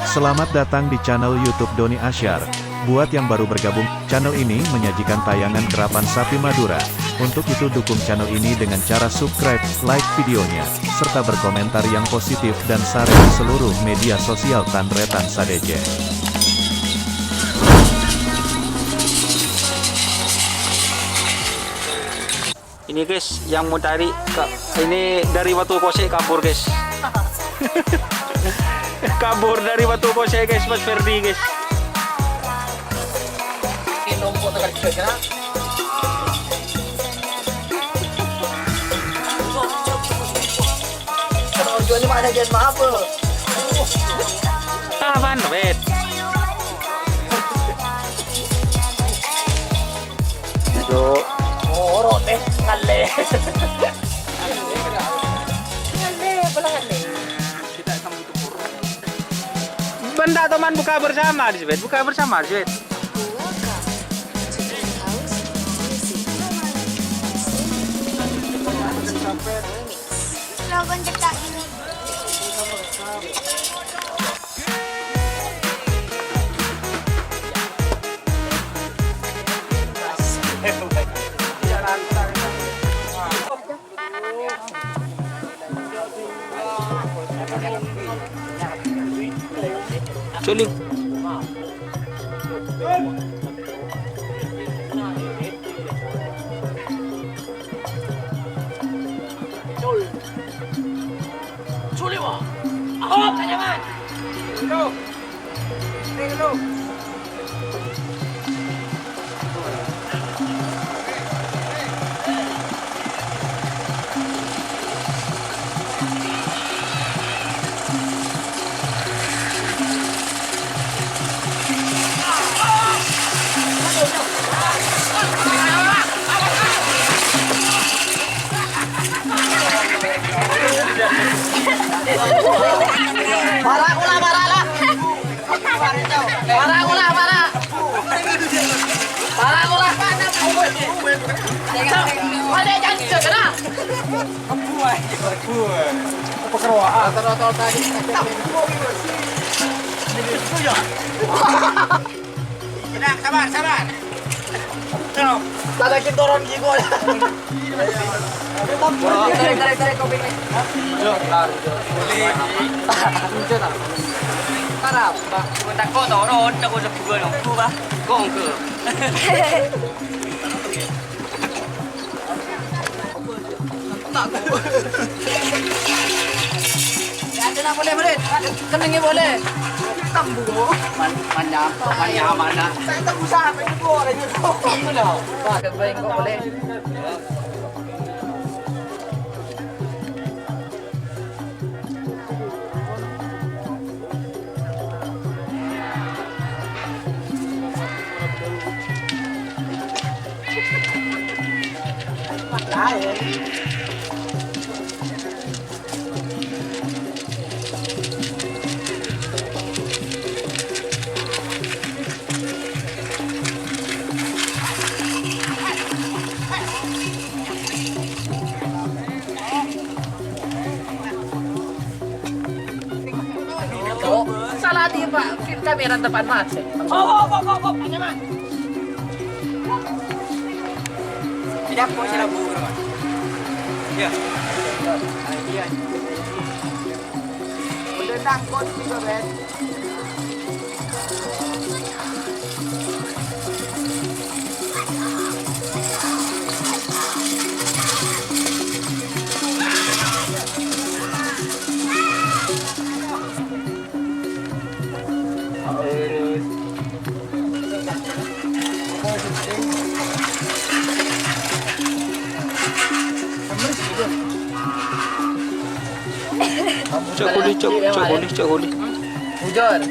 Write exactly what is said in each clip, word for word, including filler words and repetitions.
Selamat datang di channel YouTube Doni Asyar. Buat yang baru bergabung, channel ini menyajikan tayangan kerapan sapi Madura. Untuk itu dukung channel ini dengan cara subscribe, like videonya, serta berkomentar yang positif dan share ke seluruh media sosial tan-tarètan sadhâjâ. Ini, guys, yang mau cari ka-, ini dari Watu Kose kabur, guys. Kabur dari Watu Kose, guys, Mas Ferdi, guys. Ini numpuk tekan kerja. Kalau tujuannya mana, Jan? Maaf, Bro. Ah, apaan, wait. Cuk. Oro teh, ngalle. Ngalle, apa ngalle? Benda teman buka bersama di Sibet, buka bersama di Sibet. Logon cetak ini. Culik. Suliwa. Ahok, Kanyaman. Dulu. Dulu. Para' kola, para' la. Para' kola, para'. Para' kola. Cok, ada janji segera. Apa keroa? Rata-rata tadi. Itu ya. Tenang, sabar, sabar. Tenang. Tadâ' ki' toron ki' ko'. Tarik, tarik, tarik, tarik, kopi ni. Yo, tarik. Muncul tak? Tarap, Pak. Bukan tako' toron, tako' sebulan nunggu, Pak. Kok enggak? Kennengnge polè. Tembu. Man-, manyam-, manyamana. Saya tembu sampai ke goreng. Wah, kebaik kok polè. Salah dia, Pak. Kamera depan mata. Kok, kok, kok, kok, kok, tanya, Mas. Tidak, kok, saya lagu, Mas. Iya. Iya. Udah nangkut juga, Ben. Cok kuli, cok, cok kuli, cok kuli. Bujur.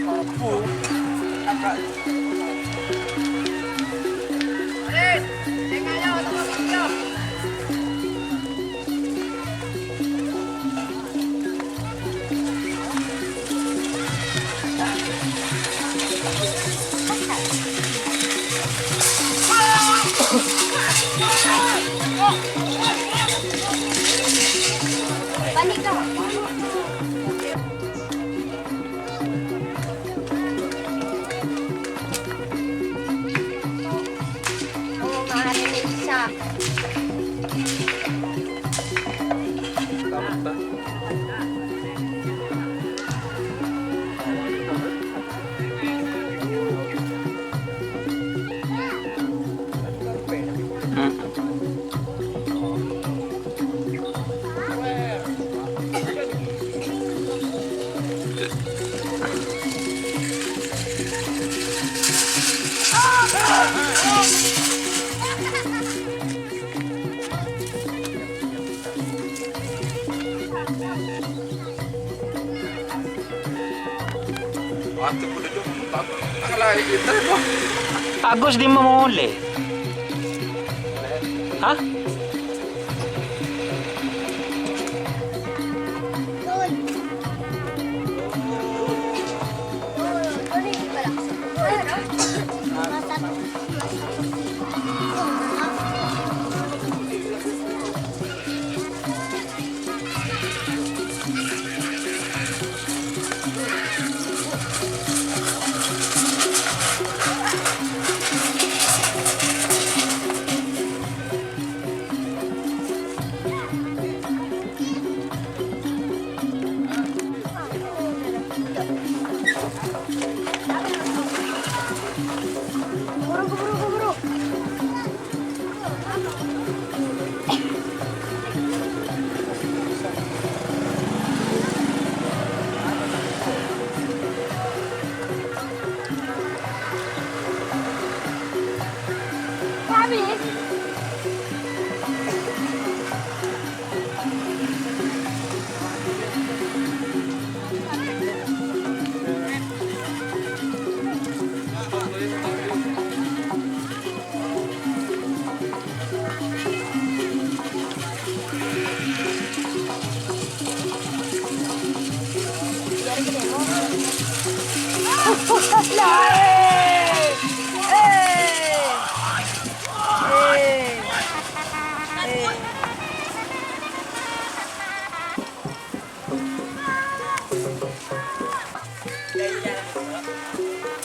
Agus dimma molè? Hah?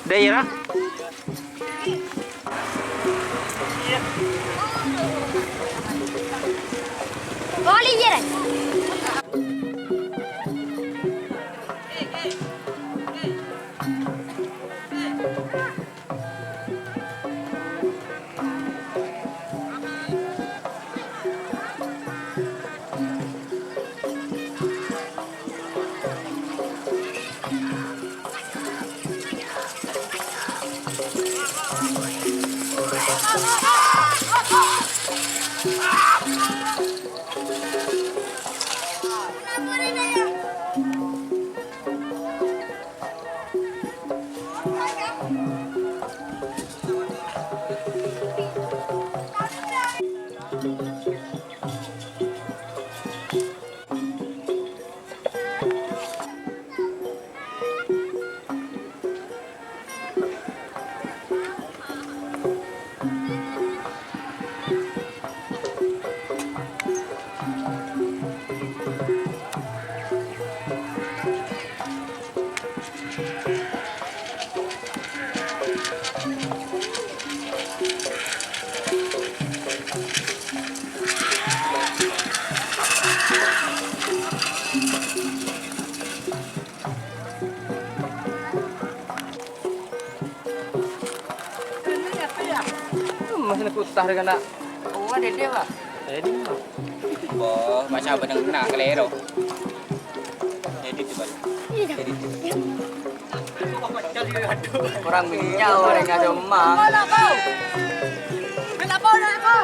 Dâ'iyâ, ra? Masih nekutah dengan nak. Oh, ada dia, Pak. Jadi, Bo, masa beneng na kalèro. Edit, Bal. Edit. Kurang minyak orèng ngasoma. Kenapa, nak, Bo? Kenapa, nak, Bo?